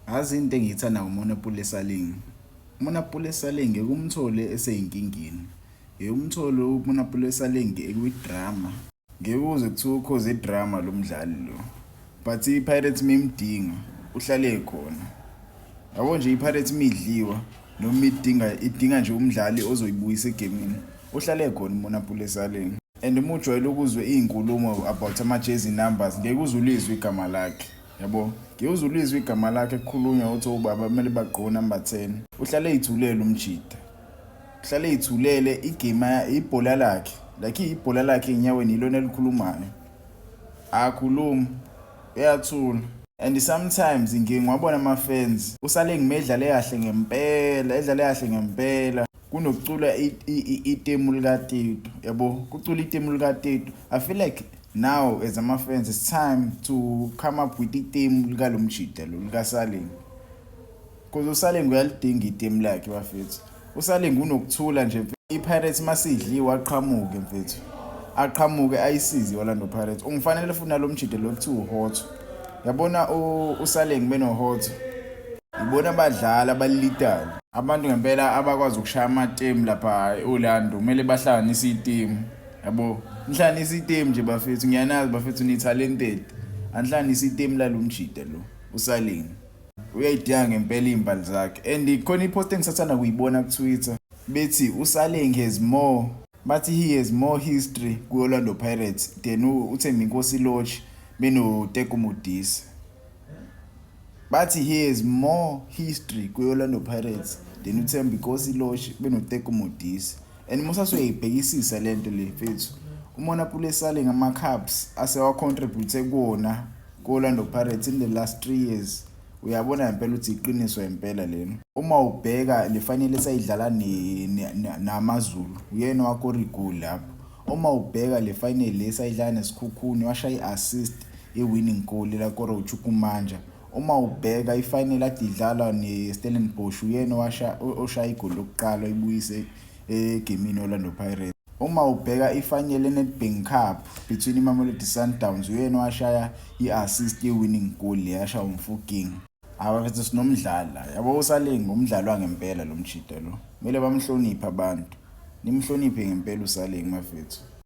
Yazi into engiyithanda ngoMonnapule Saleng. UMonnapule Saleng ngeke umthole eseyinkingeni. Ngeke umthole uMonnapule Saleng ekwi-drama. Ngeke uze kuthiwa ukhoze idrama lo mdlali lo. But iPirates mimdinga uhlale khona. Yabo nje iPirates midliwa noma idinga idinga nje umdlali ozoyibuyisa egemini. Uhlale khona uMonnapule Saleng. And uma ujwayele ukuzwe iy'nkulumo about ama-jersey numbers ngeke uze ulizwe igama lakhe. Yabo, ngeke uze ulizwe igama lakhe kukhulunywa uthi ubaba kumele bagqoke number 10. Uhlale eyithulele umjida. Uhlale eyithulele igame ibhola lakhe. Like ibhola lakhe enyaweni ilona elikhulumayo. Akhuluma. Uyathula. And sometimes ngike ngiwabona ama-fans usale ngimedlale kahle ngempela, edlale kahle ngempela kunokucula itemu likaTito, yabo, kucula itemu likaTito. I feel like now as ama-fans it's time to come up with itemu likalo mjida lo likaSaleng. Because uSaleng uyalidinga itemu lakhe bafethu. USaleng unokuthula nje iPirates masidliwa aqhamuke mfethu. Aqhamuke ayisize iOrlando Pirates. Ungifanele futhi nalo mjida lo kuthiwa uHotto. Yabona uSaleng benoHotto. Ibona abadlali abalilitayo. Abantu ngempela abakwazi ukushaya amatemu lapha eOrlando kumele bahlanganise itimu. Yabo, nihlanganise itimu nje bafethu ngiyanazi bafethu ni talented. Anihlanganise itimu lalo mjida lo uSaleng. Uyayidinga ngempela iy'mbali zakhe and khona ipost engisathanda kuyibona ku-Twitter bethi uSaleng has more bathi he has more history ku-Orlando Pirates than uThembinkosi Lorch benoTeko Modise. Bathi he has more history ku-Orlando Pirates than uThembinkosi Lorch benoTeko Modise. And musa suyayibhekisisa lento le mfethu. UMonnapule Saleng ama-cups asewa-contribute kuwona ku-Orlando Pirates in the last 3 years. Uyabona ngempela ukuthi iqiniso ngempela lena. Uma ubheka le final esayidlala namaZulu, uyena owakora igoli lapho. Uma ubheka le final le esayidlala neSekhukhune washaya i-assist ye-winning goal elakora uChukwumanja. Uma ubheka i-final ade idlalwa ne-Stellenbosch uyena oshaya igoli lokuqala oyibuyise egemini Orlando Pirates. Uma ubheka i-final ye-Nedbank Cup between iMamelodi Sundowns uyena owashaya i-assist ye-winning goal le yashaywa uMofokeng. Abafethu sinomdlali la. Yabo uSaleng umdlali wangempela lo mjida lo. Kumele bamhloniphe abantu. Nimhloniphe ngempela uSaleng bafethu.